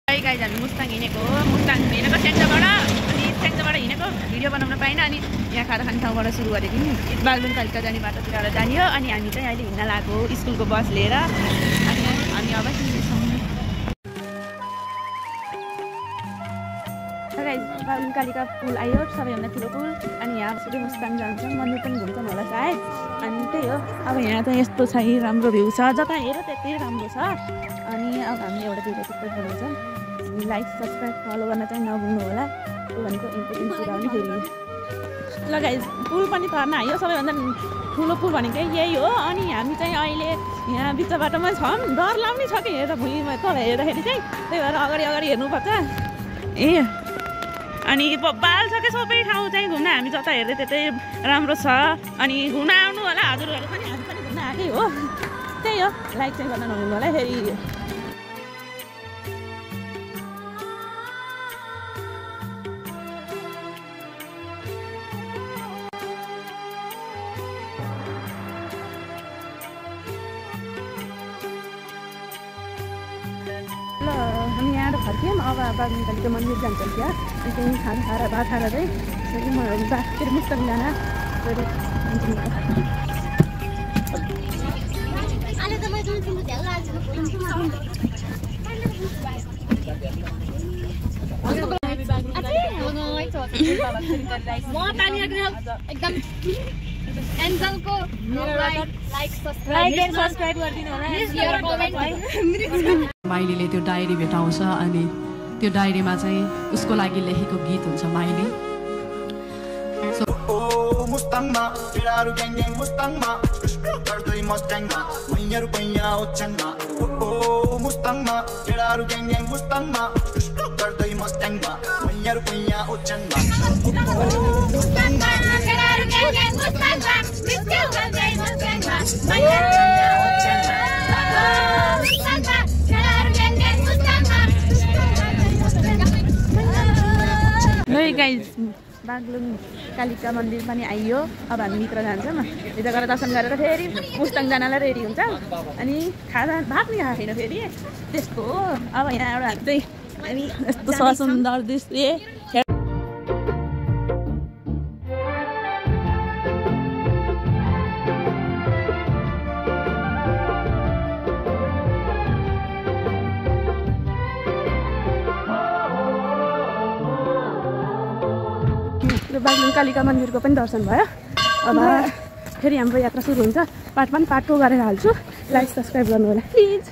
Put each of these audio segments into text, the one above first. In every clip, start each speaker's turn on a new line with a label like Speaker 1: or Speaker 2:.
Speaker 1: Guys हामी मुस्ताङ हिँडेको हो। मुस्ताङ हिँडेको स्याङ्जाबाट, अनि स्याङ्जाबाट हिँडेको भिडियो बनाउन पाइनँ। अनि यहाँ खाना खाने ठाउँबाट सुरु गरेको नि बागलुङ कालिका जाने बाटोतिर जाने हो। अनि हामी चाहिँ अहिले हिँड्न लागेको स्कुलको बस लिएर। अनि हामी अब बागलुङ कालिका पुल आयो, सबैभन्दा ठुलो पुल। अनि यहाँ सबै मुस्ताङ जान्छौँ, मन्दिर पनि घुम्छौँ होला सायद। अनि त्यही हो, अब यहाँ चाहिँ यस्तो छ, राम्रो भ्यू छ, जता हेर त्यति राम्रो छ। अनि अब हामी एउटा भिडियो थुप्रै बनाउँछौँ। लाइक सब्सक्राइब फलो गर्न चाहिँ नभुल्नु होला। त्यो भनेको इम्पोर्टेन्ट कुरा हो नि फेरि। ल गाइज, पुल पनि तर्न आयो, सबैभन्दा ठुलो पुल भनेको यही हो। अनि हामी चाहिँ अहिले यहाँ बिच बाटोमा छौँ। डर लाग्ने छ कि हेर्दा भुइँमा तल हेर्दाखेरि चाहिँ, त्यही भएर अगाडि अगाडि हेर्नुपर्छ। ए अनि बाल छ कि सबै ठाउँ चाहिँ घुम्न, हामी जता हेर्दै त्यतै राम्रो छ। अनि घुम्न आउनु होला हजुरहरू पनि, हामी पनि घुम्न आएकै हो। त्यही हो, लाइक चाहिँ गर्न नभुल्नु होला फेरि। ल हामी यहाँबाट फर्क्यौँ। अब बागलुङ कालिका मन्दिर जान्छौँ क्या। अनि त्यहीँ खाना खाएर भात खाएर चाहिँ फेरि मुस्ताङ जान
Speaker 2: माइलीले त्यो डायरी भेटाउँछ। अनि त्यो डायरीमा चाहिँ उसको लागि लेखेको गीत हुन्छ माइली।
Speaker 3: मुस्ताङमा पिरारु ग्याङ ग्याङ मुस्ताङमा गर्दै मस्ताङमा मैयारु पैया ओछङमा मुस्ताङमा पिरारु ग्याङ ग्याङ मुस्ताङमा गर्दै मस्ताङमा मैयारु पैया ओछङमा मुस्ताङमा पिरारु ग्याङ ग्याङ मुस्ताङमा मृत्यु गर्दै मस्ताङमा मैयारु पैया ओछङमा मुस्ताङमा पिरारु ग्याङ ग्याङ मुस्ताङमा
Speaker 1: ल गाइज, बागलुङ कालिका मन्दिर पनि आइयो। अब हामी भित्र जान्छौँ। भित्र गएर दर्शन गरेर फेरि मुस्ताङ जानलाई रेडी हुन्छ। अनि खाना भात नि खाएको छैन फेरि, त्यस्तो हो। अब यहाँबाट चाहिँ हामी यस्तो सुन्दर दृश्य बागलुङ कालिका मन्दिरको पनि दर्शन भयो। अब फेरि हाम्रो यात्रा सुरु हुन्छ। पार्ट 1 पार्ट 2 गरेर हाल्छु। लाइक सब्सक्राइब गर्नु होला प्लिज।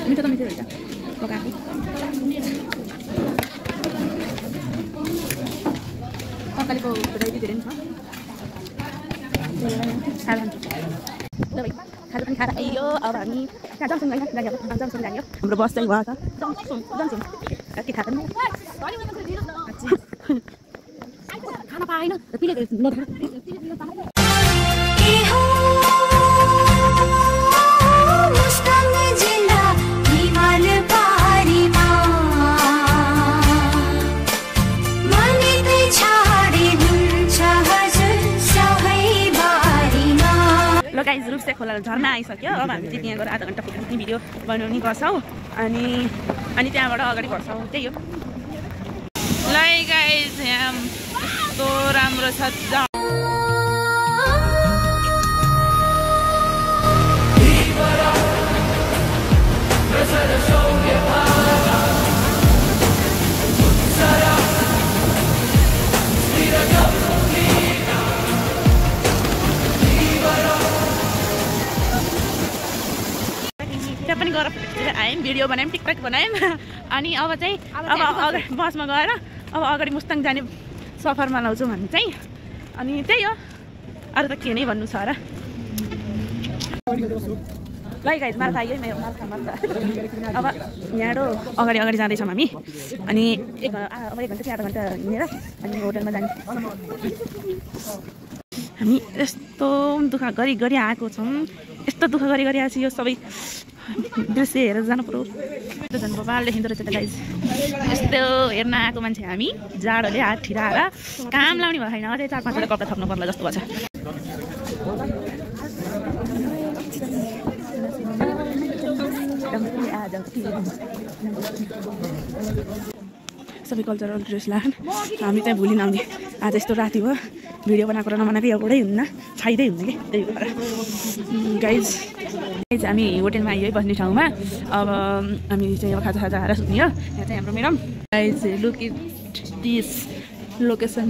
Speaker 1: मिठो त मिठो हुन्छ पकाएको। तर्कारीको भेराइटी धेरै छ। खाजा पनि खाएर आइयो। अब हामी कहाँ जङ्सन जङ्सन जाने हो। हाम्रो बस चाहिँ गएको छ जङ्सन के खाएको खाना पाएन। गाइज, रुप्से खोला झर्ना आइसक्यो। अब हामी चाहिँ त्यहाँ गएर आधा घन्टा पुग्ने भिडियो बनाउने गर्छौँ। अनि त्यहाँबाट अगाडि बढ्छौँ। त्यही हो। ल गाइज, यहाँ यस्तो राम्रो छ। त्यहाँ पनि गएर आयौँ, भिडियो बनायौँ, टिकटक बनायौँ। अनि अब चाहिँ अब बसमा गएर अब अगाडि मुस्ताङ जाने सफरमा लाउँछौँ हामी चाहिँ। अनि त्यही हो, अरू त के नै भन्नु छ र। ल गाइज मार्था आयो मेरो मार्था। अब यहाँडो अगाडि जाँदैछौँ हामी। अनि एक घन्टा कि आधा घन्टा हिँडेर अनि होटलमा जाने। हामी यस्तो दुःख गरी आएको छौँ, यस्तो दुःख गरी आएको छ। यो सबै दृश्य हेरेर जानु पऱ्यो। त्यो झन् बबाल लेखिँदो रहेछ त गाइज। यस्तो हेर्न आएको मान्छे हामी जाडोले हात ठिराएर काम लाउने भयो छैन। अझै 4-5 कपडा थप्नु पर्ला जस्तो भएको छ। सबै कल्चरल ड्रेस लान हामी चाहिँ भोलि नआउने। आज यस्तो राति भयो, भिडियो बनाएको र नबनाएको एउटै हुन्न, छाइँदै हुन्न कि। त्यही भएर गाइज हामी होटेलमा आइयो बस्ने ठाउँमा। अब हामी चाहिँ अब खाजा खाएर सुत्ने हो। यहाँ चाहिँ हाम्रो madam guys look it this location.